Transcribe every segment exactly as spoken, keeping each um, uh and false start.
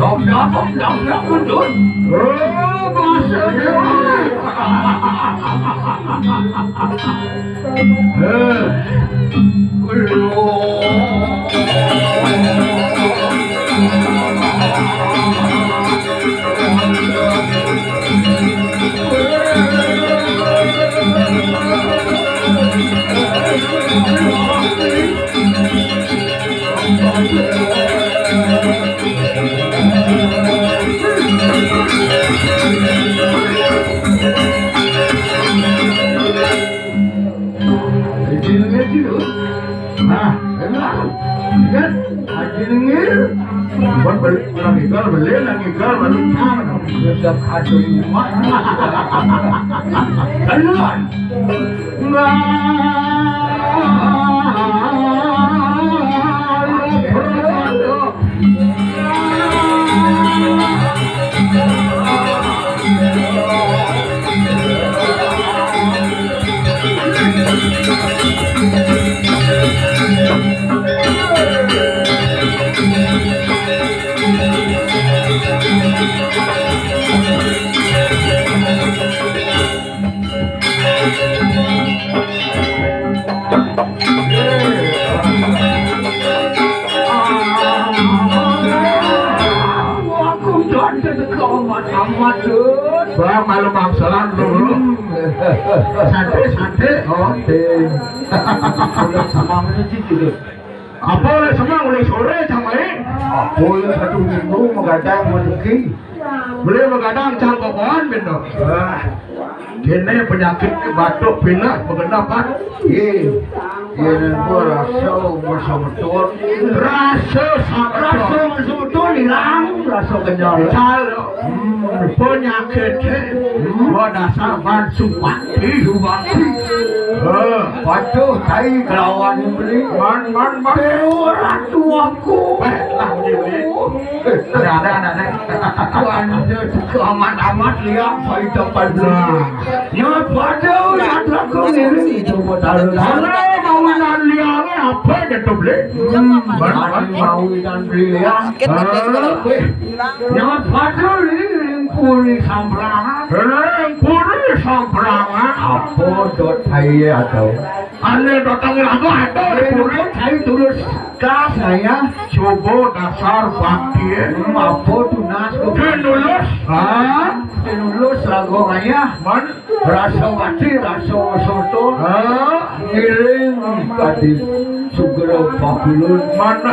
Dok, dok, dok, dok, dok, dok. Oh, bahasa dia. Eh. Nah, enak. Kan? Aji nengil. Buat beli, orang igal beli, orang igal baru kan. Udah kado rumah. Keluar. Nah. Aku jangan teka amat-amat, Dut. Bang, malu bangsalan dulu. Hmm. Santai, santai. Oke. Udah sama amat sih, Dut. Apa oleh semua oleh sore sampai? Apa oleh satu minggu magadang rezeki? Boleh magadang cang kokoan bendo. Wah, kene penyakit batuk pilek begendapan. Ye, ye nengko rasa umur semeton. Rasa sa-, rasa umur semeton hilang, rasa kenyal. Calo. Hmm, penyakit, eh. Hmm. Gua dasar ban sumpah. Ih, Subakti. Eh, patuh tai kelawan beli. Man, man, man. Dewa ratu aku. Eh, lah, ni, ni. Eh, ada, ada, ada, ada. Tuan, dia suka amat-amat lihat, saya dapat belah. Nah. Ya, patuh, ya, aku ni, ni, cuba taruh. Alah, mawinan lihat, apa dia tu beli? Hmm, man, man, man. Mawinan beli, ya. Sakit batis kalau. Eh, Nyawat padul ini ring puri samprangan. Ring puri samprangan. Apa dot aye atau? Ane dotang raga ada di puri. Saya tulus. Kas saya. Coba dasar bakti. Hmm, apa tunas? Tinulus. Ha? Tinulus raga saya. Man? Rasa bakti, rasa soto. Ha? Ngiring tadi. Sugro Pakulun. Mana?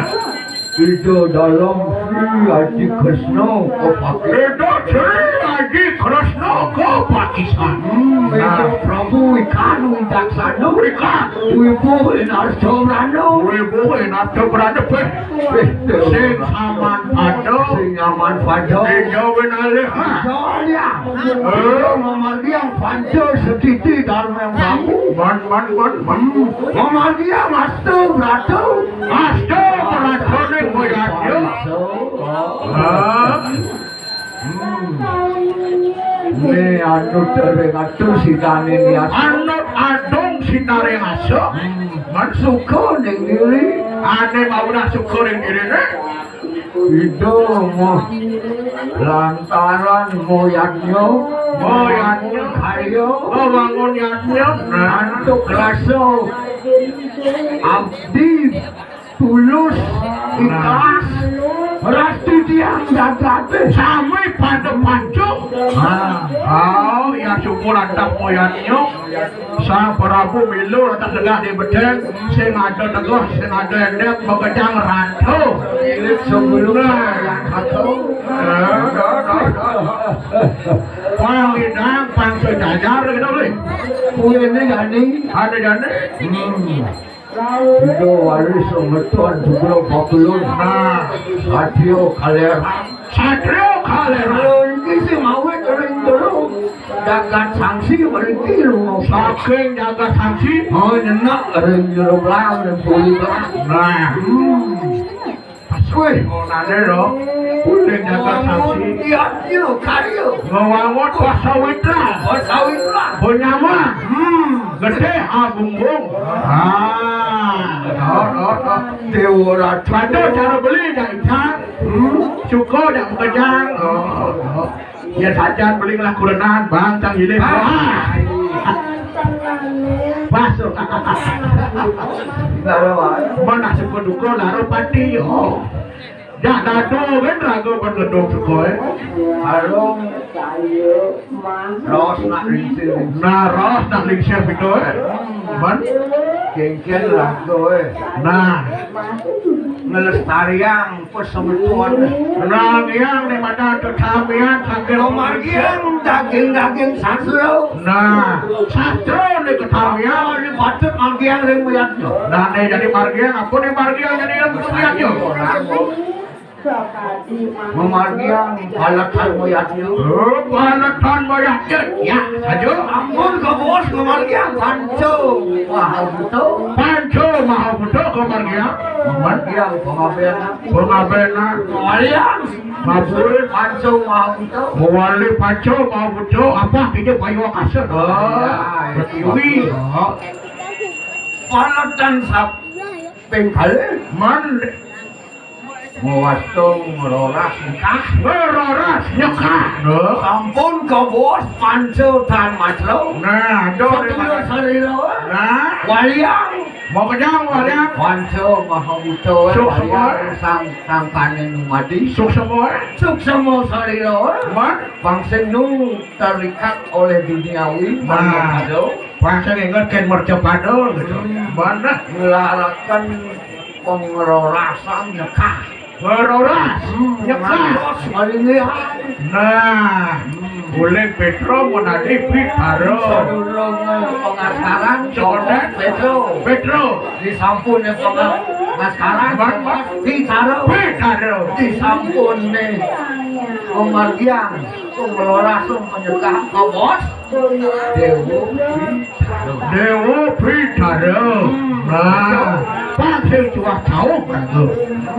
Ida Dalem Sri Aji Kresna Kepakisan. Ida Sri Aji Kresna Kepakisan. Hmm, Ida Prabu Wikan Wicaksana. Wikan. Wibuh Inarca Brana. Wibuh Inarca Brana, peh. Peh. Sing aman pada. Sing aman pada. Ida Winalih. Ida Winalih. Eh, mamargiang panca setiti dharma yang baku. Man, man, man, man. Mamargiang astu brata. Astu brata ning boyadnya. Ah. Hmm. Ini anu terengatu si Dani nias. Anut adung si taring asu. Hmm. Man suka ning diri. Ane mau dah suka ning diri ne. Ida mo-, lantaran moyadnya, moyadnya, ayo, bangun yadnya, antuk rasa abdi, tulus, ikhlas, rasti tiang jagate. Sami pada pancuk. Ah, oh, ya syukur ada moyadnya. Sang Prabu milu letak tegak di bedeng, sing ada teguh, sing ada endem, makejang rantu. Sebelumnya yang satu. Pang lidang, pang sejajar gitu, Bli. Kuwi ini jani. Ada jani. Hmm. Ida waris semeton juga Bakulun. Nah, Satrio Kalera. Satrio Kalera. Lho, iki sing awit ring jero. Jagat Sangsi mriki lho. Saking Jagat Sangsi. Oh, nyenek ring jero blang, ring puri blang. Nah. Hmm. Wih, onane lho. Ring Jagat Sangsi. Iya, iya, karya. Ngewangun Pasawitra. Pasawitra. Gedé, ah, bumbung. Ah, oh, oh, oh. Déwa Ratu. Padu cara beli dak ical. Hmm, cuko dak makejang. Oh, oh. Ya sajan beli ngelah kurenan, bang, tang hilir. Ah. Wah. Pas. Mana suku duko laro pati, oh. Jak dado kan raga ban ngedok suko, eh. Alung. Ros nak lingsir. Nah, ros nak lingsir pito, eh. Man. Kéngkén raga, eh. Nah. Ngelestariang pesemeton. Nah, yang di mana tetamian saking. Pemargian daging-daging sastra. Nah, sastra ni tetamian. Oh, ni patut margiang ring mayatnya. Nah, ni jadi margiang, apa ni margiang jadi yang mayatnya? Memargiang paletan mayatnya. Oh, paletan mayatnya. Ya, saja. Ampun, Kang Bos, memargiang Panca Mahabuta. Panca Mahabuta, Kang Margiang. Memargiang pengabénan. Pengabénan. Memargiang. Mabur. Panca Mahabuta. Mewali Panca Mahabuta, apa kita payu akasa? Oh, ya, ya. Pertiwi. Oh. Paletan sap pengkal. Man. Mewastong meroras nyekah. Meroras nyekah. Nah. Sampun Kang Bos Panca tan Maslo. Nah, aduh. Satria sarira. Nah. Waliang. Mau kenyang, waliang. Panca Mahabuta. Suk semua. Waliang sang, sang kanen numadi. Suk semua. Suk semua sarira. Man. Pangsen nu terikat oleh duniawi. Nah. Mercapada. Pangsen inget kan mercapada gitu. Hmm. Mana? Ngelaraken pengerorasan nyekah. Ngeroras, hmm, nyekah. Ngantos malinggihan. Nah, hmm. Uling Petro menadi Pitaro. Sadurung pengaskaran, sekolah Petro. Petro. Disampun pengaskaran, Bang, Bang. Pitaro. Pitaro. Disampun nih. Pemargiang, pengerorasan nyekah, Kang Bos. Déwa Pitara. Déwa Pitara. Nah, pang sing cuah cauh raga.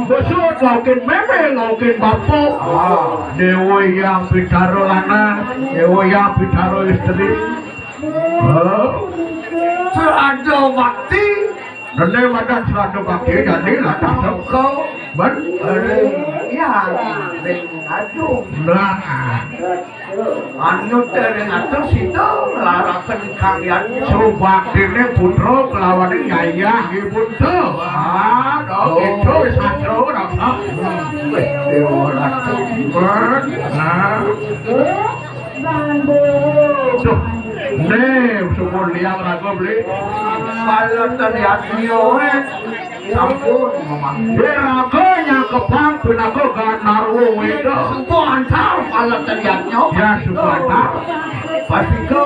Besut ngaukin mémé, ngaukin bapa. Ah. Déwa Hyang Pitara lanang, Déwa Hyang Pitara istri. Oh. Srada bakti. Dene madan srada bakti dadi latah sangka. Ben? Ring, ya, ring aduh. Nah. Anu ring atus itu nglaraken kang yadnya. Subaktine putra kelawan yayah ibunta. Ah, dok itu sastra rasa. Weh, Dewa Ratu. Ben? Nah. Duh, nih, syukur liang raga beli. Paletan yadnya, weh. Sampun, Mamang. Raga nyangkepang pinaka Ganarwa Weda. Suku antar paletan yadnya. Ya, suku antar. Pastika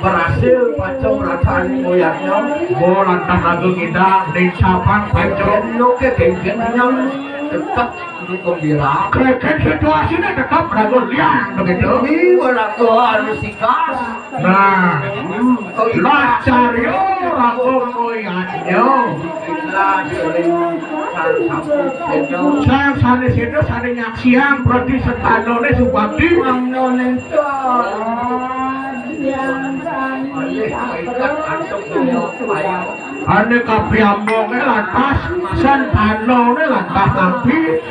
berhasil panca mratani yadnya. Oh, lantas raga ngidang, ning sapan panca. Yen lo ke kengken nyang tetep Gembira. Kreken situasine tetep raga liang begitu. Ini raga harus ikhlas. Nah, hmm, lah carya raga koyannya. Ikhlas, sering sang sampun sedo. Sang sane sedo, sane nyaksiang, berarti setanone subakti. Mangno nento. Oleh ikat antuk dunia. Ane kapiambonge lantas, santanone lantas nampi,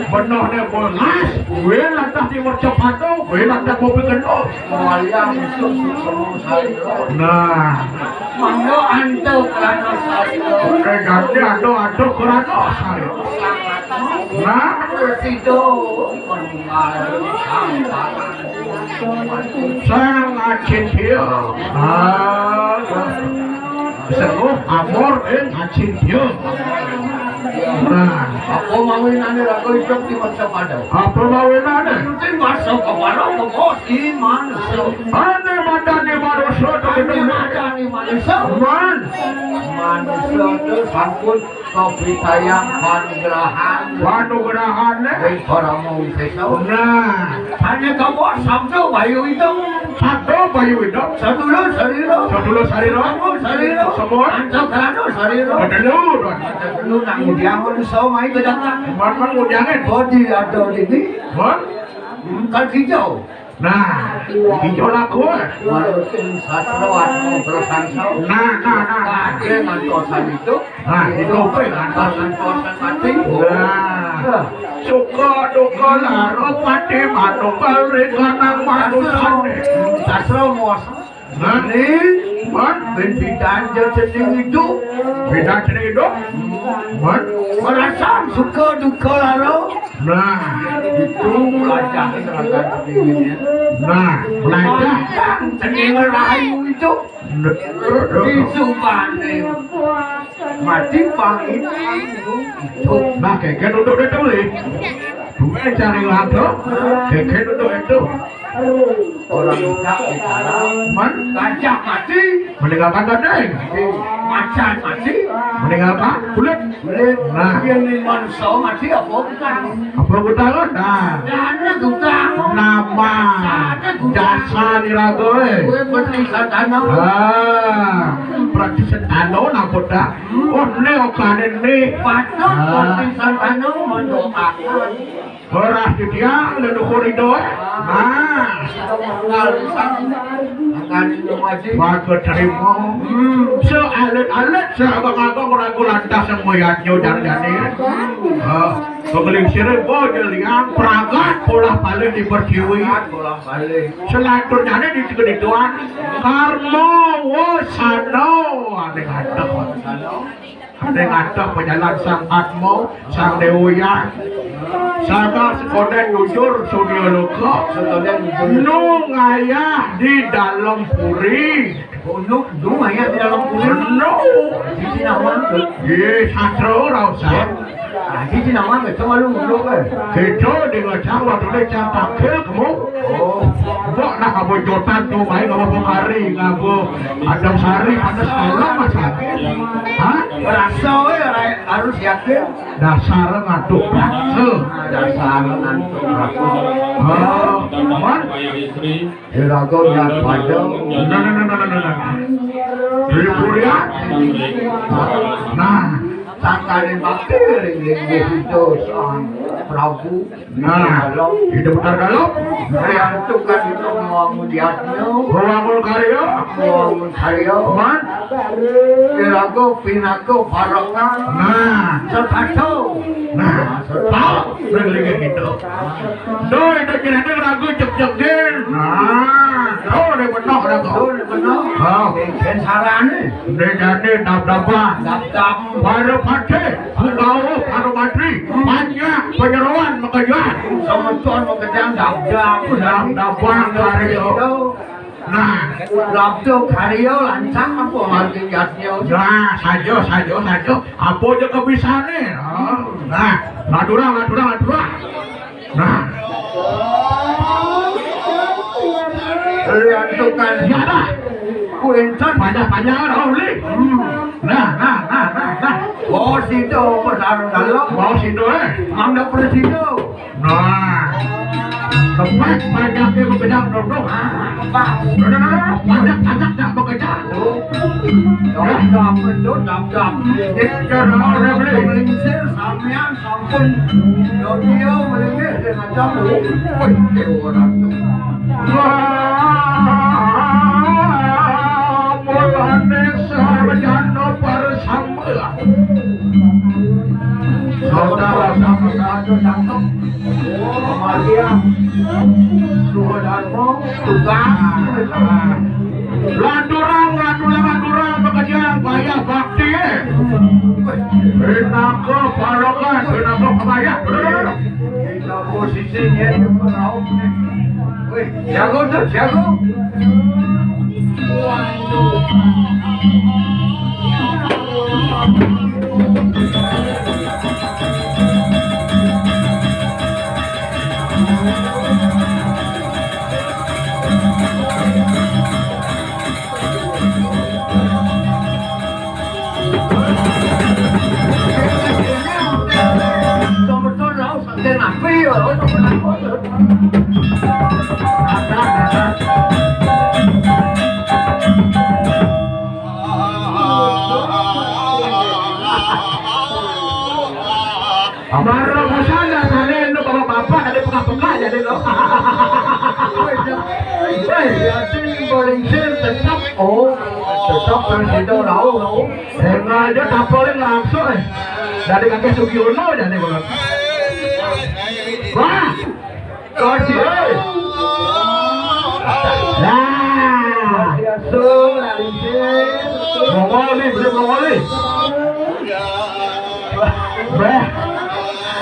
benohne bolas, kuwi lantas timur cepado, kuwi lantas bobi keno. Wayang isuk suksema sarira. Nah. Mangga antuk krana sarira. Oke, ganti antuk, antuk krana sarira. Nah. Prasida. Sang Acindya. Ah, sengguh amor ing Acindya. Nah. Apa mawinane raga idup di masa pada? Apa mawinane? Ing masa kepara kebos di manungsa. Ane madane manungsa to. Ane madane manungsa. Man. Manungsa to sampun Kabitayang panugrahan. Panugrahan, eh? Ring Parama Wisesa. Nah. Sane kabuat sabda bayu item. Sabda bayu item. Sadulur sarira. Sadulur sarira. Sadulur sarira. Semua. Ancakrana sarira. Bedelur. Bedelur nang udiang manusa mai kedatangan. Cuman, man udiange. Bodi ada dini. Mon? Hmm, kan hijau. Nah, ijo laku. Manusin sastra anu bersansa. Nah, nah, nah, nah. Kabeh ngantosan itu. Nah, itu apa ngantosan? Ngantosan mati. Nah. Suka duka lara pati manunggal ring kanang manusan. Sastra muas. Nah, ini, man, ben pidan je cening idup. Pidan cening idup? Man, merasa suka duka lara. Nah, itu pelajaran terhadap dirinya. Nah, belajar. Tentang cening rahayu itu. Nah. Di subane mati pang itu. Nah, keke duduk itu, Li. Duwe cari lado, keke duduk itu. Orang bisa bicara. Man? Gajah mati. Meninggalkan gandeng. Macan mati. Meninggalkan kulit. Kulit. Nah. Yang di manusia mati apa bukan? Apa bukan? Nah. Dana bukan. Nama. Dana bukan. Jasa niraga, eh. Gue berarti sadana. Ah, berarti sadana napa dah? Oh, ne okane ne. Patut berarti sadana mendoakan. Ora sithik leluhur Ida. Nah. Mangga terima. Hmm. Sealit-alit, seagung-agung ragu lantas semboyatnya janjane. Ah, pengeling sire bojo liang pragat polah balik di pertiwi. Polah balik. Selanturnya di kedituan karma wasana ane ngadep. Ane ngadep penjalan Sang Atma, Sang Dewa Yang. Saga sekonden jujur surya loka. Sekonden jujur. Nu ngayah di dalam puri. Oh, nu, nu ngayah di dalam puri. Nu. Di sini aman tuh. Di sastra ora usah. Nah, di sini aman tuh, cuma lu dulu kan. Kita dengan Jawa tuh dia cang takil kamu. Oh. Mbok nah kamu jotan tuh baik kamu mau kari kamu. Ada sari panas kalau masak. Hah? Rasa we harus yakin. Dasar ngantuk bakso. Dasar ngantuk bakso. Oh, man. Iraga niat padha. Nah, nah, nah, nah, nah, nah. Ripurian. Nah, sangkane bakti ring linggih Ida Sang Prabu. Nah, Ida Betara Dalem. Riantukan itu mau diatnya. Mau karya. Mau karya. Man. Iraga pinaka parekan. Nah. Setata. Nah, setata. Ring linggih Ida. Duh, itu kirane ragu cek-cekin. Nah, duh, dia benar, ragu. Duh, dia benar. Oh. Ken sarane. Dia jane dab-daban. Dab-dab. Para patih, punggawa, para mantri. Panjang, penyeruan, makejang. Semeton, makejang, dab-dab. Dab-daban, karya. Nah, labda karya lancang apa margi yadnya? Nah, saja, saja, saja. Apa aja kebisane? Oh, nah, madura, madura, madura. Nah. Liantukan. Ya dah. Kuinten. Panjang-panjang dah, Uli. Hmm. Nah, nah, nah, nah, nah. Bawa situ, apa sarung dalam? Bawa situ, eh. Mangga presida. Nah. Tepat panjake bekedang dodok. Nah, nah, nah, nah. Panjak, panjak tak bekedang. Dam-dam, itu dam-dam. Kita mau rebeli. Melingsir, samian, sampun. Yo, dia melinggih dengan jamu. Wih, Dewa Ratu. Wah, mulane sarjana para Saudara sama-sama cakep. Kemudian suhu dharma, tugas. Lanturang, lanturang, lanturang, pekerjaan, bayar bakti. Pinaka palokan, pinaka pembayar. Kita posisinya di perahu nih. Wih, jago tuh, jago. Mara bosan dasane endo bapak-bapak ada pengah-pengah jadi lo. Wéh, jadi Mbok Lingsir tetep, oh, tetep presiden rauh, rauh. Sengaja tapole langsung, eh. Dari kakek Sugiono jadi, Bang. Wah, kasih, eh. Nah. Biasa, Mbok Lingsir. Mongol nih, beli mongol nih. Beh,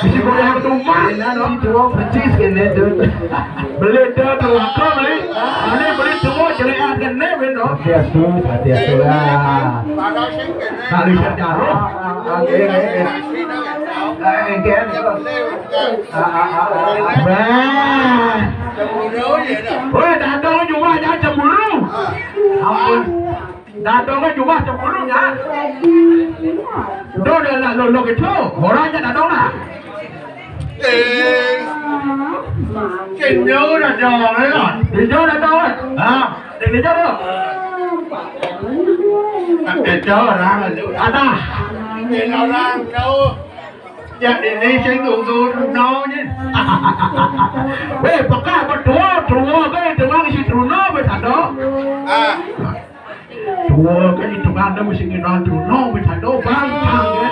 bisi goyang tumpah. Enak dong, cuma percis kene tuh. Beli dah, tuh, aku beli. Ini beli semua, jelek aja nih, Ben, dong. Hati-hati, hati-hati lah. Kali sejarah. Ah, ah, ah, iya, iya, iya. Ah, iya, iya. Ah, ah, ah, ah. Beh. Weh, datang cuma jangan cemburu. Ampun. Datangnya cuma sepuluh ya. Udah, udah, udah, udah, udah gitu. Orang aja datang lah. Eh, sing jauh dah jauh lah. Di jauh dah jauh lah. Ha? Di jauh dah. Tak ada orang tu. Ada. Di orang jauh. Ya, ini sing tunggu no ni. Weh, peka betul, tua ke, tua si Truno, weh, satu. Ah. Tua kan itu kan ada mesti ngenal tuh, no, bisa do bang, bang, ya.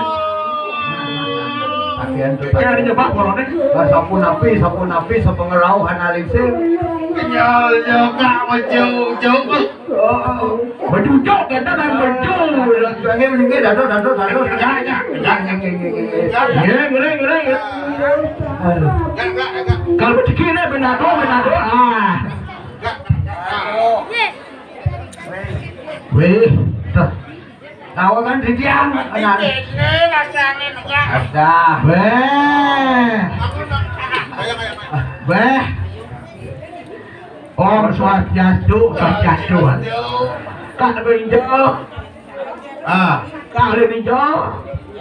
Pakaian tuh. Kayak ada jebak bolong nih. Lah, sapu napi, sapu napi, sapu ngerau, hana lingsir. Kenyal juga, jauh, jauh. Oh, oh. Baju jok, kita kan baju. Pengen meninggal, dado, dado, dado. Ya, ya, ya, ya, ya, ya. Ya, ngeri, ngeri, ya. Aduh. Kalau rezeki ini, benado, benado. Ah. Weh, dah. Tahu kan, Didian? Benar. Ada. Weh. Weh. Om Swastiastu, Swastiastu. Kak Benjo. Ah, Kak Benjo.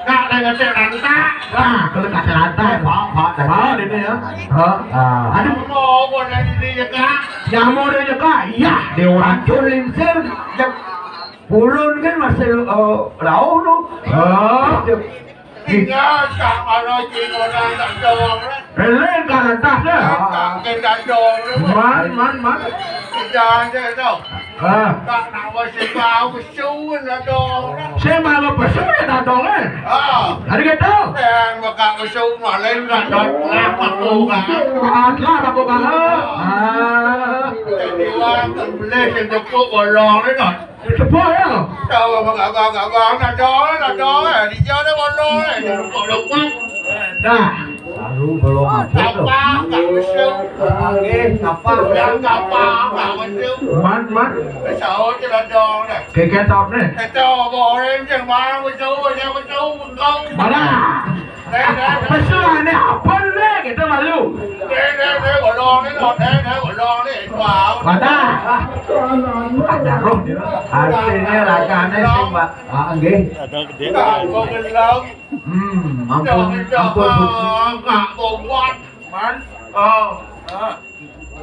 Kak Benjo Ranta. Ah, kalau kata Ranta, Pak, Pak, Pak, ini ya. Hah? Ah. Aduh. Mau, mau dari ini ya, Kak. Yang mau dari Kak, iya, Dewa Racun Lingsir. Burun kan masih, eh, rauh tu. Ah. Tinggal tak malu cik orang tak jawab lah. Eleng kat atas dah. Tak kena jawab lah. Man, man, man. Kita aja tau. Ah. Tak nak bersembah, bersembah lah dong. Saya malu bersembah tak dong, eh. Ah. Ada kata? Yang bakal bersembah lain tak dapat aku kan. Ah, tak dapat aku kan. Ah. Jadi orang tak boleh sejepuk bolong ni kan. Tepuk ya. Tahu abang-abang nak dah, nak dah. Di jauh dah bodoh. Dah lupa-lupa. Dah. Baru belum habis tu. Apa? Tak usah. Okey, apa? Yang apa? Tak usah. Man, man. Sahur je dah dah. Kekek tak ni. Kata orang je, bang, betul, yang betul, betul. Mana? Pesuh ni apa ni? Kita malu. Mana? Ada roh dia. Artinya ragane sing, Pak. Ah, nggih. Hmm, ampun, ampun, Pak. Man. Oh.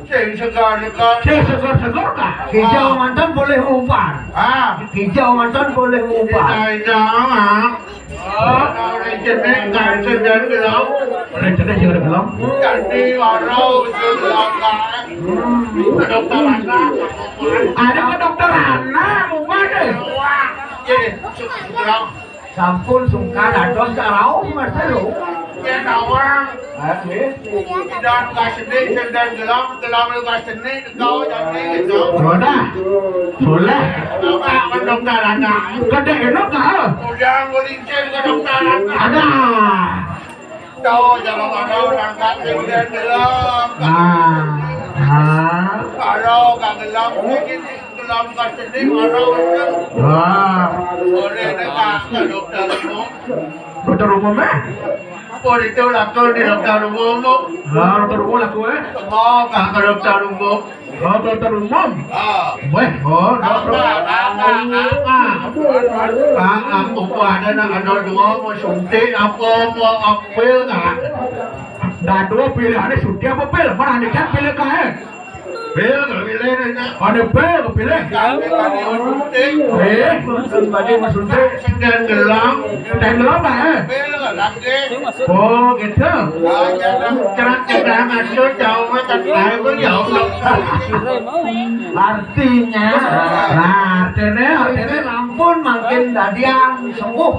Sing segar-segar. Sing segar-segar, Kak. Kijau mantan boleh umpan. Ah. Kijau mantan boleh umpan. Tidak, tidak, ah. Oh, orang jenek, tak sedar gelau. Orang jenek, jangan gelau. Jadi, orang gelau, Kak. Hmm. Kedokteran, Kak. Ada kedokteran, Kak. Umpan deh. Wah, jadi, gelau. Sampun sungkan dados tak rauh, Mas Telu. Yen awang. Ah, nggih. Dan kaseni, dan gelam, gelam lu kaseni, kau jadi gitu. Roda. Soleh. Apa mendokter anak? Gede enak, ah. Udah ngelincir ke dokter anak. Ada. Tahu jangan ada orang kaki dan gelam. Ah. Ah. Kalau gak gelam, mungkin Dalam kaseni orang itu. Wah. Boleh dekat ke dokter umum. Dokter umum, eh? Boleh itu laku di dokter umum. Ah, dokter umum laku, eh? Mau ke dokter umum. Oh, dokter umum. Ah. Weh, oh, dokter. Kakak, kakak, kakak. Kakak, aku ada nak ada dua mau suntik apa, mau apel, Kak? Dah dua pilihan, suntik apa pil? Mana ni kan pilih, Kak, eh? Pil kepilih, Rina. Ada pil kepilih. Kami tadi mensuntik. Eh, tadi mensuntik. Sing gelang. Sing gelang, Pak, eh? Pil lagi. Oh, gitu. Hanya dah cerak-cerak ngaco jauh kan, ayo, ya Allah. Artinya, nah, artinya, artinya ampun, makin dadian sembuh.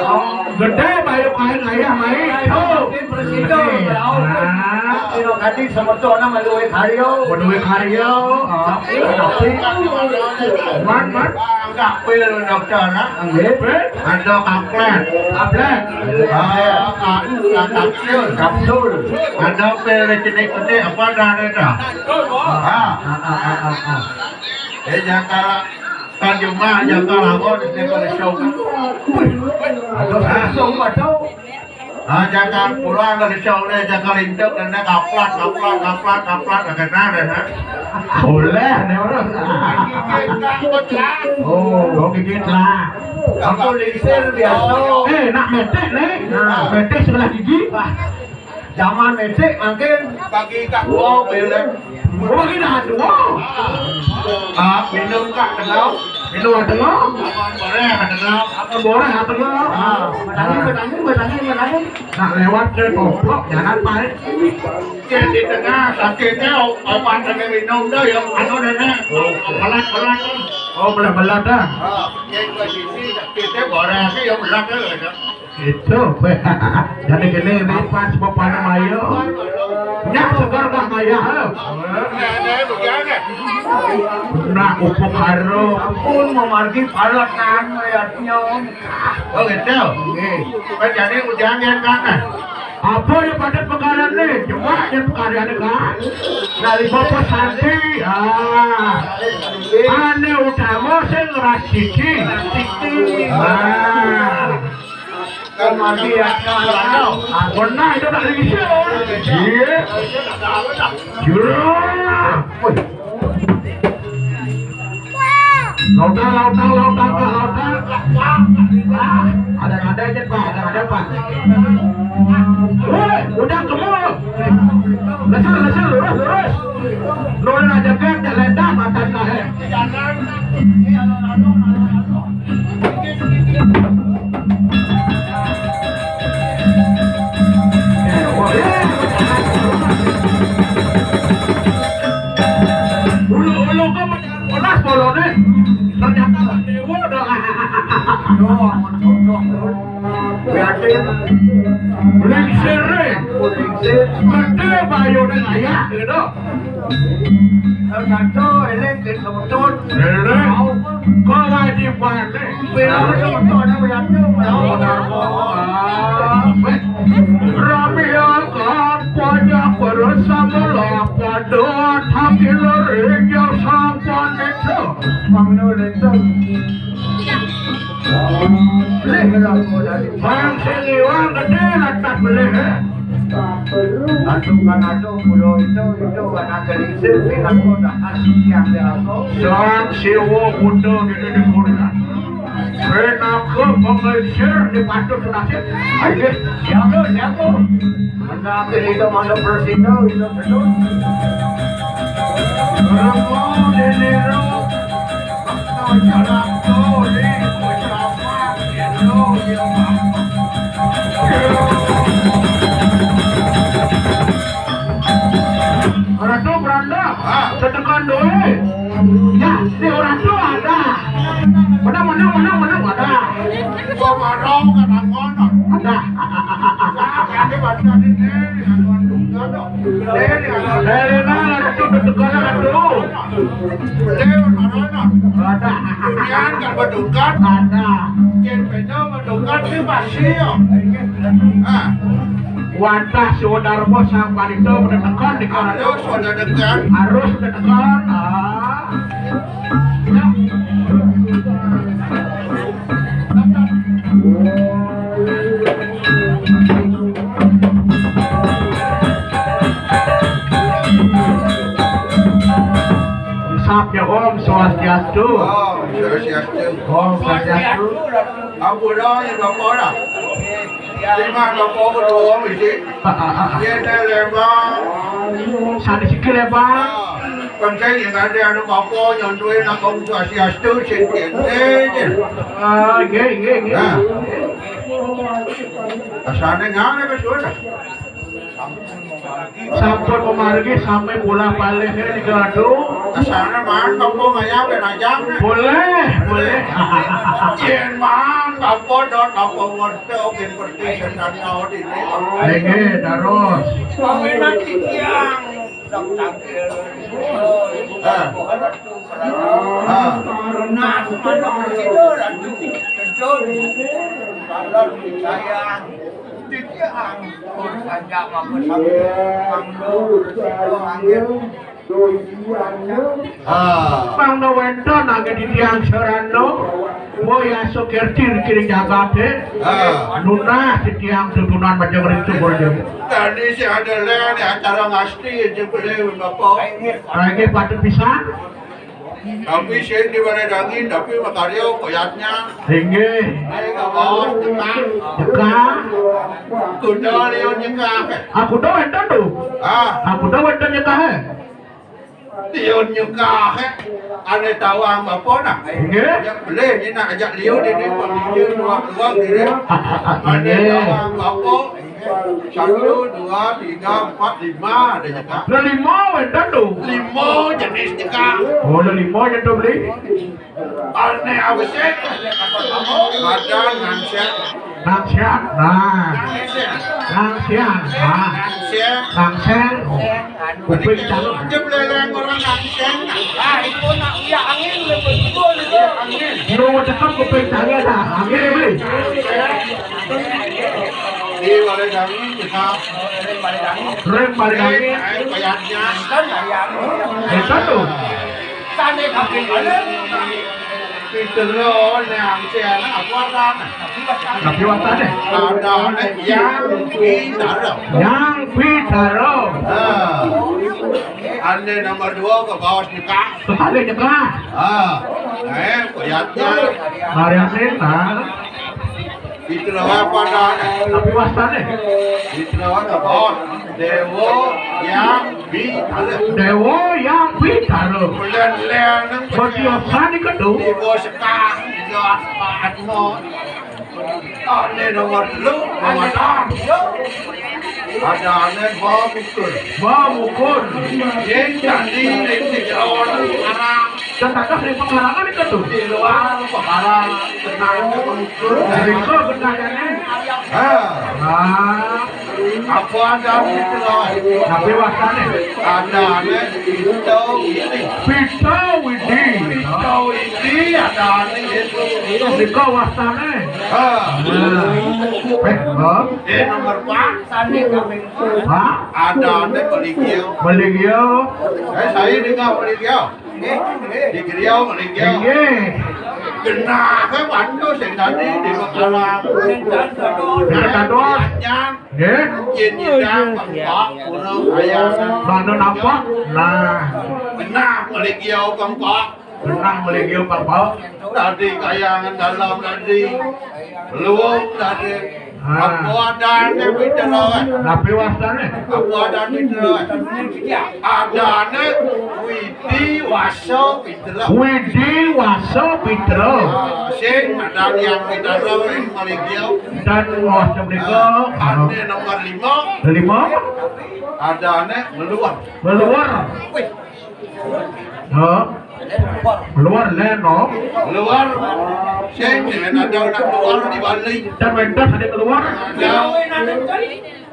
Oh, gede bayu kain ayah main. Oh, makin presiden. Nah, dino tadi semeton sama duwe karyo. Duwe karyo. Oh, tapi man, man. Enggak pil dokter, ah. Nggih. Ada kaplet. Kaplet. Ah, ah, ah, kapsul. Kapsul. Ada pil cilik-cilik apa dah ada dah. Ah. Ah, ah, ah, ah, ah. Eh, jaka kan cuma jaka lawan di Malaysia. Wih, ada langsung ada. Ah, jaka pulang dari Malaysia, jaka lintuk dan kaplat, kaplat, kaplat, kaplat, ada kena deh, ha? Boleh, nih orang. Oh, kok gigit lah. Aku lingsir biasa. Eh, nak metik nih. Nah, metik sebelah gigi. Wah, zaman metik makin pagi kak. Wow, belek. Oh, ini dah dua. Ah, minum kak kenal. Minum dah dua. Apa boleh kenal? Apa boleh kenal? Ah, menangis, menangis, menangis, menangis. Nah, lewat ke goblok, jangan paling. Di tengah sakitnya, obat yang minum dah, yang anu dah, dah. Belat-belat. Oh, belat-belat dah. Ah, yang posisi sakitnya boleh sih, yang belat dah. Itu, jadi gini, ini pas bapaknya Mayo. Nyak segar gak Maya, eh? Nah, upuk harum. Ampun, memargi palat kan, mayatnya. Oh, gitu? Nggih. Kan jadi ujangan kan? Apa ya pada pekaran nih? Cuma ya pekaran kan? Dari Bapak Santi, ah. Ane utama saya ngeras cici. Ah. Kan mati ya, kan? Ah, pernah itu tak bisa. Iya. Jurang. Wih. Lautang, lautang, lautang, Pak, lautang. Ah, ada-ada aja, Pak, ada-ada, Pak. Woi, udah kamu. Lesel, lesel, lurus, lurus. Nulun aja kan, ledak mata kahe. Ulu-ulu kok Panas bolone. Ternyata Pak Dewa dah. Yo, ampun, cocok, bro. Prihatin. Lingsire. Lingsir. Gede bayone layak, gitu. Satu, eling, gitu, betul. Eling. Kewajibane. Betul, betul, ada prihatin. Benar, Pak. Ramiakan pajak bersama lah pada hati lering yang sampun itu. Mangno lintang. Lih, bang sing iwang gede lantas belih, eh. Aduh kan aduh, pulau itu, itu anak gelisir, bilang kau dah kasih yang dia kau. Sang Siwo Buddha gede di Korea. Kenapa pengecer di patut nasib? Ayo, siapa, siapa? Menang itu mana persita, itu betul. Berapa deniru? Jalan tuh di ucapan itu, ya, Pak. Ratu Branda, ah, tetekan doe. Ya, di orang tuh ada. Menang, menang, menang, menang, ada. Kok marau kan angkon? Ada. Ada baca di sini, angkon juga dong. Dari mana itu tetekan ratu? Ada. Kemudian kan berdukan. Ada. Jen Penyong berdukan di Pasir. Ah. Wantah si Darmo sang panito menekan di kanan. Harus ada dekat. Harus menekan. Ah. Hisap ya Om, Swastiastu. Om Swastiastu. Om Swastiastu. Ampun, ya, Bapak, lah. Lima nopo betul mesti. Yene lima. Sanes iki lima. Kan saya ingat dia anu apa nyontohin aku swastiastu sing kene. Ah, nggih, nggih, nggih. Nah. Asane ngene wis sudah. Sampun memargi sami bola balik ya di Gado. Asane man nopo ngayam ben ajang. Boleh, boleh. Yen man nopo dot nopo wedok yen perti setan nyawa dini. Nggih, terus. Wong enak titiang. Dok tangkil. Ah. Ah. Nah, manuk kecil, aduh. Kecil. Kalau saya titiang, pun saja mama sambil. Mangdo, angin. Ah. Pang no wento nangge di tiang serano. Moya sokir tir kiri jagate. Ah. Nunah di tiang tutunan macam rintu boleh. Tadi si ada le, ada acara ngasti aja boleh, Bapak. Lagi patut pisan. Tapi sing di Baledangi, tapi makaryo koyatnya. Inggih. Ayo, Bapak, nyekah. Nyekah. Kuda liu nyekah. Aku do wento tu. Ah. Aku do wento nyekah, eh. Liu nyekah, eh. Ane tawang apa nah? Inggih. Ya boleh, ini nak ajak liu di ni, pemimpin luar-luar diri. Ane tawang apa? Satu, dua, tiga, empat, lima ada nyekah. Lah lima wento tu. Lima jenis nyekah. Oh, lah lima wento beli. Ane awis, eh. Badan nangsian. Nangsian. Nah. Nangsian. Nangsian. Nah. Nangsian. Nangsian. Oh. Kuping cangkem. Aja beleleng orang nangsian. Ah, itu nak uyak angin, lebih betul itu angin. Lu cakap kuping cangkem dah. Angin ni beli. Di Baledangi kita. Rem Baledangi. Eh, kayaknya. Kan ayam. Itu tu. Tane kaki kanan. Pitero nang siana apa kan? Tapi watane? Ada yang pitero. Yang pitero. Ah. Ane nomor dua ke bawah nyekah. Sekali nyekah. Ah. Eh, kayaknya. Variasi, nah. Pitero apa dah? Tapi wastane? Pitero apa? Dewo yang Pitero. Dewo yang Pitero. Bulan leang nang Bagi osan iki tu. Dewo sekah, Dewo Atmo. Ane nomor telu, nomor enam. Ada ane bawa pukul. Bawa pukul. Yang jadi, yang sekarang. Dan ada di pengarangan itu tu. Di luar pengarang, tenang, mengukur. Dari kau benarnya. Ah. Ah. Apa ada Pitero? Tapi wastane? Ada ane Pito Widi. Pito Widi. Pito Widi ada ane itu. Nika wastane. Ah. Nah. Eh, Bang. Eh, nomor empat. Pak? Ada ane Beligio. Beligio. Eh, saya dengar Beligio. Di Griau, Griau. Nggih. Genah, eh, waduh, sing tadi di Makalang. Dekat Kadua. Nggih. Yen nyidang, Pak, Pak, urung ayam. Mana nampak? Nah. Genah, Beligio, Pak, Pak. Genah, Beligio, Pak, Pak. Tadi kayangan dalam tadi. Luwung tadi. Ah. Apa adane Pitero, eh? Tapi wastane? Apa adane Pitero, eh? Adane Widi Wasa Pitero. Widi Wasa Pitero. Ah, sing ada yang Pitero ing Maligio. Dan wasta menika. Ah, ane nomor lima. Lima. Adane Meluar. Meluar. Wih. Hah? Luar leno. Luar. Sing yen ada anak luar di Bali. Dan wénten sing keluar. Ya.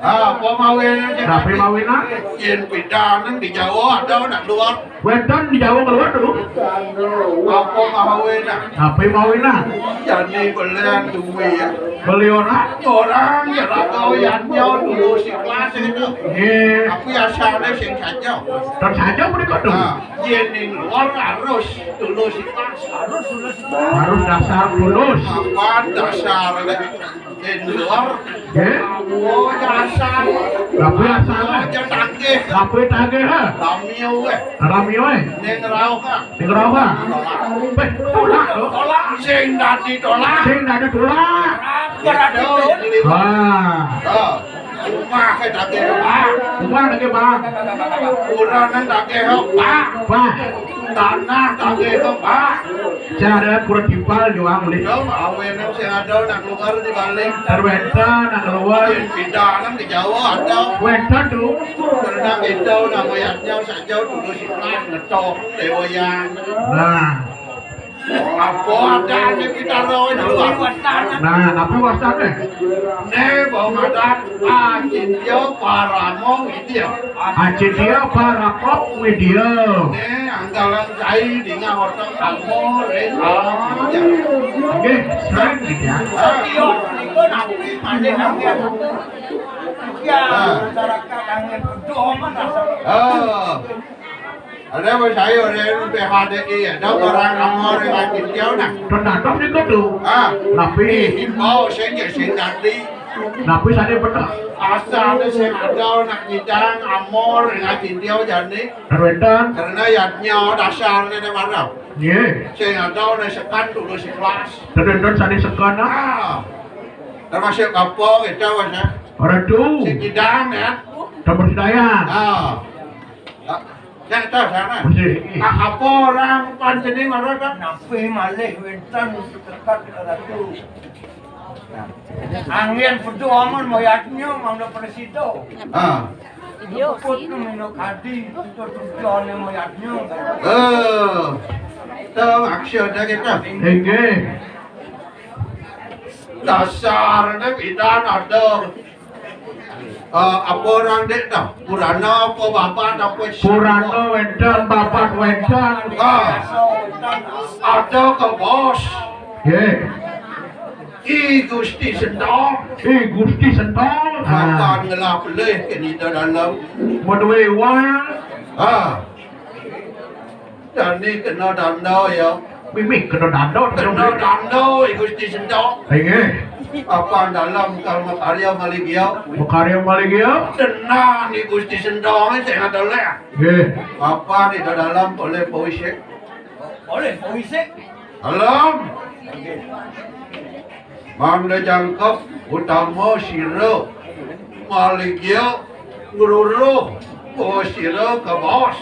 Ah, apa mawin? Tapi mawina? Yen pidanan di Jawa ada anak luar. Wénten di Jawa keluar dulu. Apa mawin? Tapi mawina? Jani belian duwe ya. Beli orang? Orang ya lah kau yang nyau dulu si kelas itu. Nggih. Tapi asalnya sing saja. Dan saja menika dulu. Nah. Yen ning luar harus tulus ikhlas. Harus tulus ikhlas. Harus dasar tulus. Apa dasar? Ning luar. Nggih. Apa aja asal. Apa asal? Apa aja tagih. Apa tagih, ha? Ramio, eh. Ramio, eh. Ning rauh, ha? Ning rauh, ha? Tolak. Weh, tolak, lho. Tolak. Sing dadi tolak. Sing dadi tolak. Berarti tolak. Wah. Ha. Rumah ke tagih, Pak. Rumah tagih, Pak. Kuburan tagih, Pak. Pak. Tanah tagih, Pak. Cara kurang timpal juang ulih. Yo, awen sing ada nak keluar di balik. Terwenta nak keluar. Pindah nang di Jawa ada. Wenta tu. Karena kita nak mayatnya saja dulu sih ngetok dewayan. Nah. Apa adane kita roh di luar? Nah, apa wastane? Ne, bau madan, Acintya Parama Widya. Acintya Parama Widya. Ne, anggalan cai dingah otong amor, eh, Acintya. Oke, sering gitu ya. Iya, niku nabi malih angin. Ya, masyarakat angin pedoman asal. Oh. Ada apa saya orang P H D I ya? Ada orang amor yang Acintya nah. Terdapat niku tuh. Ah. Napi? Imbau sing ya sing dadi. Napi sane bener? Asal ada sing ada nak nyidang amor yang Acintya jane. Terwenten. Karena yadnya dasarnya ada marah. Nggih. Sing ada oleh sekan tulus ikhlas. Terwenten sane sekan, ah. Ah. Termasuk apa kita, Mas, ya? Ora tu. Sing nyidang ya. Terus daya. Ah. Ah, ya, tahu sana. Mesti. Ah, apa orang panjenengan ora ta? Napi malih wenten sekat ratu. Angin pedoman mayatnya mangda presida. Ah. Put minok adi, itu tujuannya mayatnya. Eh. Tahu maksudnya kita. Inggih. Dasarnya pidan ada. Eh, apa orang dek dah? Purana apa babat apa? Purana wenten, babat wenten. Ah. Ada ke bos? Nggih. I Gusti Sentong. I Gusti Sentong. Ah. Akan ngelah pelih ke nida dalam. Meduwe wang. Ah. Dani kena danda ya. Mimih kena danda. Kena danda, eh, Gusti Sentong. Inggih. Apa dalam kalau makarya maligia? Makarya maligia? Tenang ni Gusti Sentong, eh, saya ada leh. Nggih. Apa ni dalam boleh poisik? Boleh poisik. Dalam. Mangda jangkep utama sira maligya ngruruh bawa sira ka baos.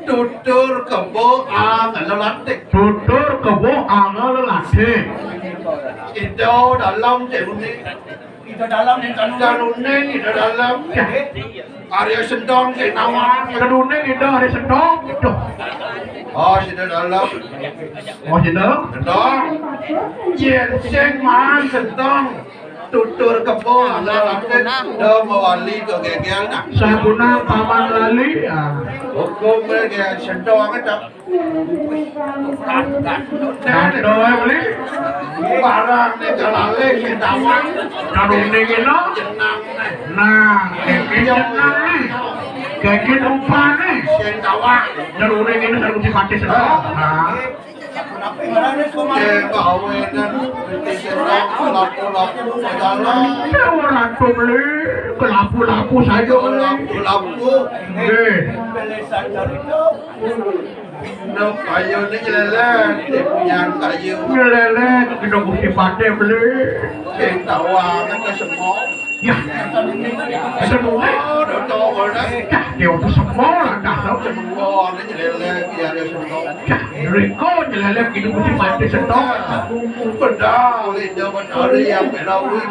Tutur kebo angel lantik. Tutur kebo angel lantik. Ida dalam cek unik. Ida dalam ning kanuning. Kanuning ida dalam. Arya Sentong sing nawang. Kanuning ida Arya Sentong. Duh. Oh, sida dalam. Oh, sida. Sentong. Yen sing maan Sentong. Tutur kebo ala lantik. Dah mawali ke gegel nah. Sabuna paman lali. Ah. Hukum gegel Sentong tak. Kado ae beli. Barang nek kalale sing tawang. Kado ning kene. Jenang. Nah, iki jenang nih. Gege rupane. Sing tawang. Jerune kene karo dipake sego. Nah. Eh, kawenan. Lapu-lapu majalah. Ya ora to beli. Kelapu-lapu saja beli. Lapu-lapu. Nggih. Nok kayu ni nyeleleh, tiap punya kayu. Nyeleleh, kita Gusti Patih beli. Sing tawang ke semua. Ya. Semua. Oh, dah tahu dah. Dah, dia tu semua lah dah tahu. Semua ni nyeleleh, dia ada semua. Ya, mereka nyeleleh kita Gusti Patih Sentong. Benar, oleh Jawa Tari yang berawi.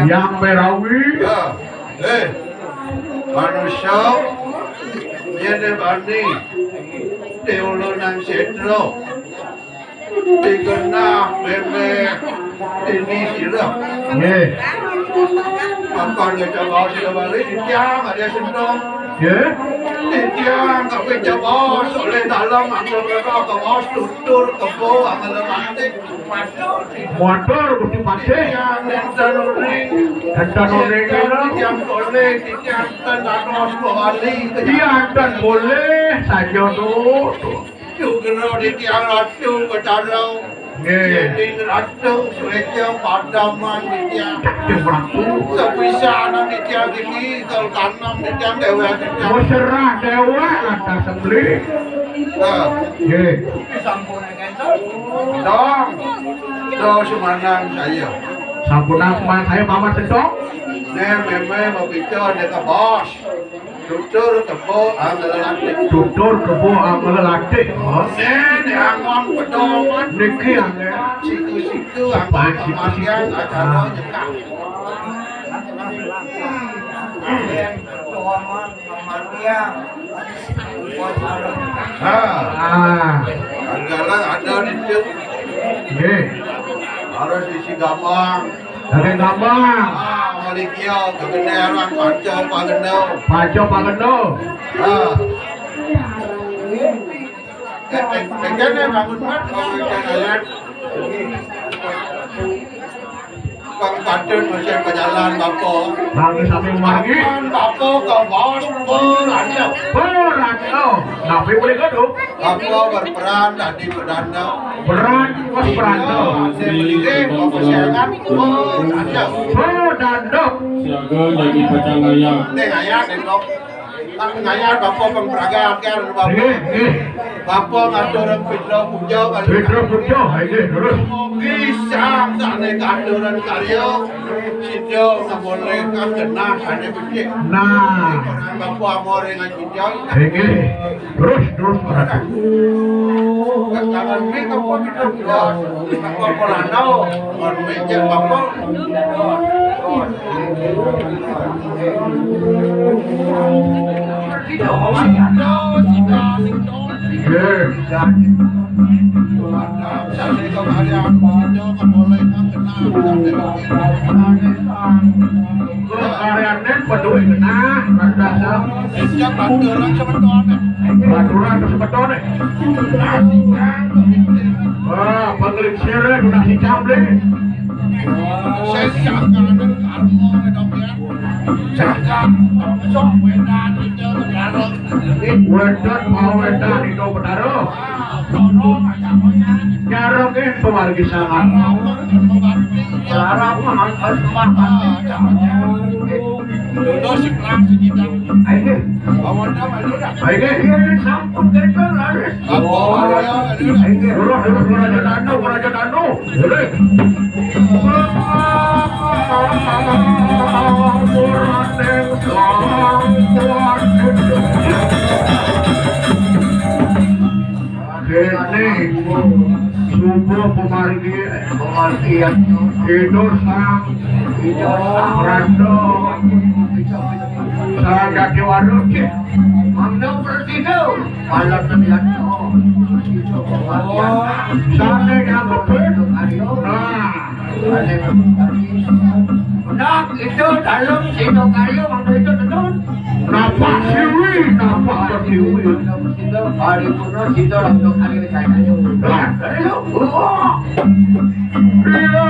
Yang berawi. Ya. Eh, manusia, yen bani, diulunan setra, digenah, bebek, ini sirah. Nggih. Apa dia coba sirah balik, dia ada sentong. Nggih. Dia nggak bisa bawa, oleh dalam, angkat mereka, bawa tutur, kebo, angkat mati. Matur Gusti Patih. Enten uning. Enten uning kira. Titiang boleh, titiang ten dados bawali. Iya, enten boleh saja tu. Yugena titiang ratu Betara. Nggih. Dening Ratu Sreja padaman nitya. Cak Déwa Ratu. Sepisanan nitya iki, kal kanom nitya déwék nitya. Wis serah déwék lantas sembelih. Nah. Nggih. Sampun ngenten. Dong. Dong sumanan saya. Sampun sumanan saya, Paman Sedong. Né mémé mapica né ka bos. Tutur kebo angel latih. Tutur kebo angel latih. Sing angon pedoman. Niki angel. Siku-siku anggon siku-siku. Kematian acara nyekak. Nah, ah. Anggalan ada di situ. Nggih. Harus isi gampang. Saking Gambang. Ah, Malikya, kegeneran, Panca Pagendo. Panca Pagendo. Ah. Kene bangun mat, oh, ikan ayat. Bang Padun masih berjalan, Bapak. Mangga sami mangga. Bapak ke bos, beranda. Beranda. Napi boleh gaduh? Apa berperan tadi pedanda? Peran, wes pedanda. Sing mriki apa sehat? Oh, danda. Oh, danda. Siaga jadi pacang ayam. Ning ayam, ning kok. Tak ngayah bapa pempragat kan, bapa. Nggih, nggih. Bapa ngatur Pitra Puja kan. Pitra Puja, nggih, terus. Mugi sang sane katuran karya, sida ngabolehkan genah sane becik. Nah. Bapa amore ngaji. Nggih. Terus, terus, Ratu. Jangan mik apa gitu, bos. Apa, apa lanau? Jangan mik, jangan apa. Tidak, tidak, tidak. Nggih. Karyane peduwe genah, rasa. Sejak baturan semetone. Baturan semetone. Wah, penglingsire udah sicamble. Sejak kanan karma wedok ya. Sejak sok wedan itu darah. Wedok mau wedan itu betara. Nyarengin pemargi sangat. Larang mah harus makan. Ayo. Ayo, ini sampun geger, laris. Ayo, terus, terus, Raja Danu, Raja Danu. Boleh. Dene subuh pemargi, pemargian Ida Sang Pranda Sang Jatiwalu. Mangda pertiga malam terlihat. Sane nyangkepin. Nah. Nak itu dalam sino kayu waktu itu tenun. Napak siwi, napak siwi. Hari pun kita waktu hari saya. Nah, ayo. Iya.